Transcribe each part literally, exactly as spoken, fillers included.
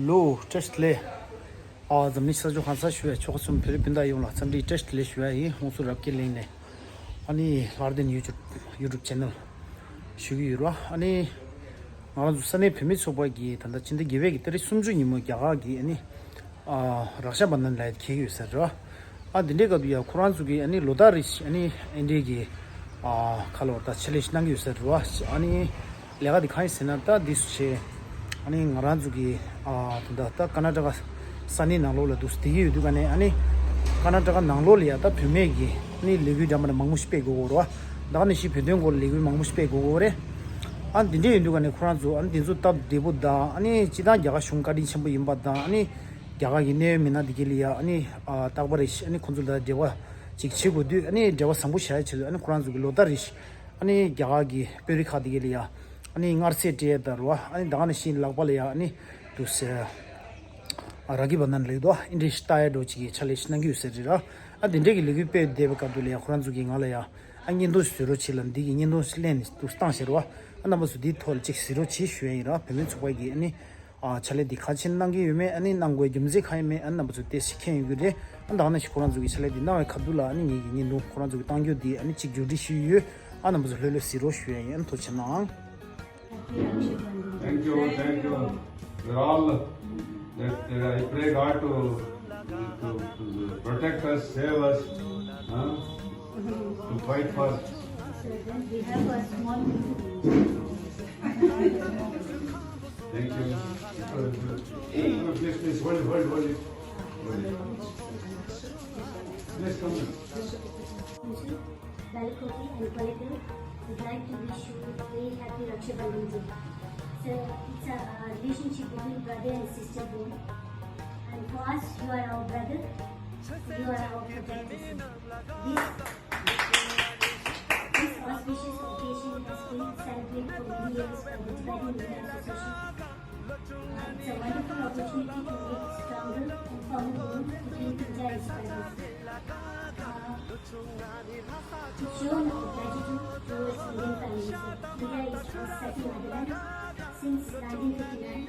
ལོ། བཀྲ་ཤིས་བདེ་ལེགས། ཨ། འཛམ་གླིང་ས་ཕྱོགས་གང་སར་བཞུགས་པའི་ཆོལ་ཁ་གསུམ་བོད་རིགས་སྤུན་ཟླ་ཡོངས་ལ་འཚམས་འདྲིའི་བཀྲ་ཤིས་བདེ་ལེགས་ཞུ་ཡ་ཡིན། ཧོན་སུར་རབ་རྒྱས་གླིང་ནས། ཨ་ནི་ལྷར་ལྡན་ཡུ་ཊུབ་ཡུ་ཊུབ་ཆེ་ནལ་ཞུ་གི་ཡོད་ར། ཨ་ནི་ང་རང་ཚོ་ས་གནས་བུད་མེད་ཚོགས་པ་གིས་ད་ལྟ་ཕྱི་ཟླ་བརྒྱད་པའི་གི་ཏ་རིག་སུམ་ཅུ་ཉིན་མོ་རྒྱ་གར་གྱི་ཨ་ནི་ཨ། རཀ་ཤ་བན་དྷན་ལབ་ཡ་འཁེལ་གྱི་ཡོད་ས་རེད་བ། ཨ། འདི་འདྲའི་སྐབས་དུ་ཡ་ཁོ་རང་ཚོ་གིས་ཨ་ནི་ལོ་ལྟར་རེ་བཞིན་ཨ་ནི་ཨིན་ཌི་ཡ་གི་ཨ། ཁ་ལོར་ད་ཆེད་ལས་ཤིག་གནང་གི་ཡོད་ས་རེད་བ། ཨ་ནི་ལས་ཀ་འདི་གང་ཡིན་ཟེར་ན། ད་འདི་སུ་བྱས། ཨ་ནི་ང་རང་ཚོ་གི་ཨ། ད་ད་ད་ཀར་ན་ཊ་ཀ་ས་གནས་ནང་ལོགས་ལ་འདུག་སེ་བསྡད་ཀྱི་ཡོད་དུས་ཀ་ནས། ཨ་ནི་ཀར་ན་ཊ་ཀ་ནང་ལོགས་ལ་ཡ་ད་བུད་མེད་ཀྱི་ཨ་ནི་ལས་འགུལ་འདྲ་མི་འདྲ་མང་པོ་ཞིག་སྤེལ་དགོས་ཀྱི་ཡོད་རེད་བ། ད་ག་ནང་བཞིན་བོད་དོན་སྐོར་ལ་ལས་འགུལ་མང་པོ་ཞིག་སྤེལ་དགོས་ཀྱི་ཡོད་རེད། ཨ། འདི་འདྲ་ཡིན་དུས་ཀ་ནས་ཁོ་རང་ཚོ་ཨ་ནི་འདི་ཚོ་སྟབས་བདེ་པོ་དང་། ཨ་ནི་སྤྱིར་བཏང་རྒྱ་གར་གཞུང་བཀའ་དྲིན་ཆེན་པོ་ཡིན་པ་དང་། ཨ་ནི་རྒྱ་གར་གྱི་གནད་ཡོད་མི་སྣ་འདི་ག་ལ་ཡ་ཨ་ནི་ཨ། རྟག་པར་རེ་བཞིན་ཨ་ནི་ཁོང་ཚོ་ལ་འབྲེལ་བ་ཅིག་བྱེད་དགོས་དུས། ཨ་ནི་འབྲེལ་བ་བཟང་པོ་བྱ་ཡ་ཆེད་དུ་ཨ་ནི་ཁོ་རང་ཚོ་གི་ལོ་ལྟར་རེ་བཞིན་ཨ་ནི་རྒྱ་གར་གྱི་དཔོན་རིགས་ཁག་འདི་ག་ལ་ཡ་ཨ་ནི་མངར་ཟས་སྤྲད་ཡ་ད་རེད་བ། ཨ་ནི་ད་ག་ནང་བཞིན་ལག་པ་ལ་ཡ་ཨ་ནི་འདུག་སེ་ཨ། རཀ་ཤ་བན་དྷན་ལབ་ཡོད་དོ། ཨིན་ཌི་ཡ་ཞིག་ལྟ་ཡ་འདྲ་བོ་ཅིག་གི་ཕྱག་ལས་ཤིག་གནང་གི་ཡོད་ས་རེད་ར། ཨ། འདི་འདྲའི་གི་ལས་འགུལ་སྤེལ་བསྡད་པའི་སྐབས་དུ་ལ་ཡ་ཁོ་རང་ཚོ་གིས་ང་ལ་ཡ་ཨ། བརྙན་ཐུང་ཞིག་བཟོ་རོགས་བྱེད་ལབ། འདི་གི་བརྙན་ཐུང་ཞིག་ལེན་ནས་འདུག་སེ་བཏང་བཞག་རེད་བ། ཨ། རྣམ་པ་ཚོ་འདིའི་ཐོག་ལ་ཅིག་གཟིགས་རོགས་བྱེད་ཞུ་ཡ་ཡིན་ར། བུད་མེད་ཚོགས་པ་གིས་ཨ་ནི་ཨ། ཕྱག་ལས་འདི་ག་ཅིག་གནང་གི་ཡོད་མེད། ཨ་ནི་གནང་དགོས་རྒྱུ་མཚན་གང་ཡིན་མེད། ཨ། རྣམ་པ་ཚོ་ཏོག་ཙམ་མཁྱེན་ཡོང་གི་རེད། ཨ། ད་ག་ནང་བཞིན་ཁོ་རང་ཚོ་གིས་ཕྱག་ལས་འདི་གནང་བའི་ཁ་ཐུག་ལ་ཨ་ནི་ངེད་ཀྱི་བརྙན་ཐུང་ཁོ་རང་ཚོ་གིས་བཏང་རྒྱུ་འདི་ཨ་ནི་ཅིག་མཇུག་སྒྲིལ་ཞུས་ཡོད། ཨ། རྣམ་པ་ཚོ་ལྷོད་ལྷོད་གཟིགས་རོགས་ཞུ་ཡ་ཡིན། ཨ་ནི་ཐུགས་རྗེ་གནང་། Thank you, thank you. We're all left there. I pray God to, to, to protect us, save us, huh? To fight for. We have a small. Thank you. Please, please, hold it, hold it, hold it. Hold it. Please come. Balakote and Kollegalle would like to wish you a very happy Raksha Bandhan Day. So it's a, uh, relationship between brother and sister bond. And for us, you are our brother, you are our protectors. This, this auspicious occasion has been celebrated for many years by the Tibetan Women Association. It's a wonderful opportunity to make stronger and firmer bonds between India and Tibet. Uh, it's shown our gratitude towards Indian Prime Minister. India is our second motherland. Since nineteen fifty-nine,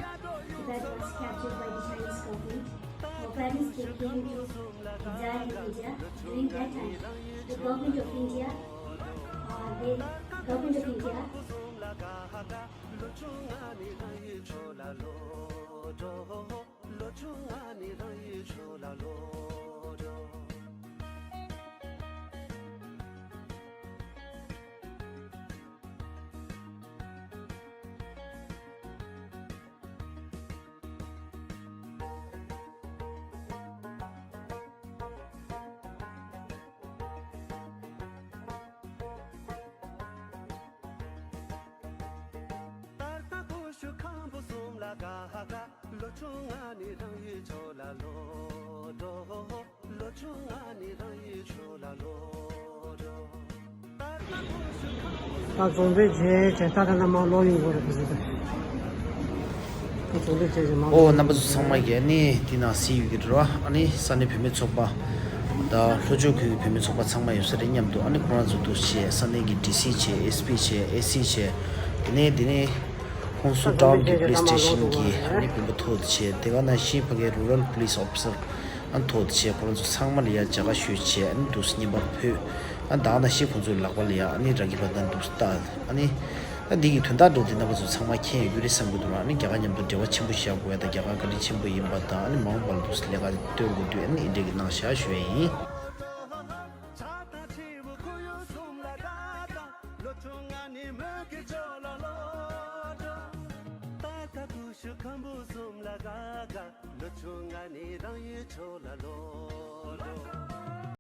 Tibet was captured by the Chinese government. Our parents, they came to exile in India. During that time, the government of India, uh, the government of India, ད་ཚོང་འབྲེལ་བྱས་བྱས་ད་ད་ན་མ་ལོག་ཡོང་དགོས་རེད་ཟེར་ད། ད་ཚོང་འབྲེལ་བྱས་བྱས་མ་ཨོ། ལོག་རྣམ་པ་ཚོ་ཚང་མ་གིས་ཨ་ནི་འདི་ནང་གཟིགས་ཡོད་ཀྱི་རེད་བ། ཨ་ནི་ས་གནས་བུད་མེད་ཚོགས་པ་དང་ལྷོ་ཕྱོགས་ཁུལ་གྱི་བུད་མེད་ཚོགས་པ་ཚང་མ་ཡོད་ས་རེད། མཉམ་དུ་ཨ་ནི་ཁོ་རང་ཚོ་འདུག་སེ་བྱས། ས་གནས་ཀྱི་ཌི་སི་བྱས། ཨེས་པི་བྱས། ཨེ་སི་བྱས། དེ་ནས་དེ་ནས་ཧོན་སུར་ཊའོན་གྱི་པུ་ལིས་སི་ཊེ་ཤན་གྱི་ཨ་ནི་དཔོན་པོ་ཐོག་ཏུ་བྱས། དེ་ག་ནང་བཞིན་ཕ་གིའི་རུ་རལ་པུ་ལིས་ཨོ་ཕི་སར་ཨ་ནི་ཐོག་ཏུ་བྱས། ཁོ་རང་ཚོ་ཚང་མ་ལ་ཡ་མཇལ་ཁ་ཞུས་བྱས། ཨ་ནི་འདུག་སེ་བརྙན་པར་ཕུལ། ཨ་ནི་ད་ག་ནང་བཞིན་ཁོང་ཚོའི་ལག་པ་ལ་ཡ་ཨ་ནི་ར་ཁི་བ་དང་འདུག་སེ་བཏགས། ཨ་ནི་ཨ་འདི་གི་དོན་དག་འདྲ་བོ་འདི་རྣམ་པ་ཚོ་ཚང་མ་མཁྱེན་ཡོད་ཀྱི་རེད་བསམ་གྱི་འདུག་ར། ཨ་ནི་རྒྱ་གར་མཉམ་དུ་འབྲེལ་བ་ཆེན་པོ་བཞག་དགོས་ཡ་དང་། རྒྱ་གར་བཀའ་དྲིན་ཆེན་པོ་ཡིན་པ་དང་། ཨ་ནི་མ་འོངས་པ་ལ་འདུག་སེ་ལས་ཀ་སྟོན་དགོས་དུས་ཨ་ནི་འདི་འདྲ་གི་གནང་བཞག་ཞུ་ཡ་ཡིན།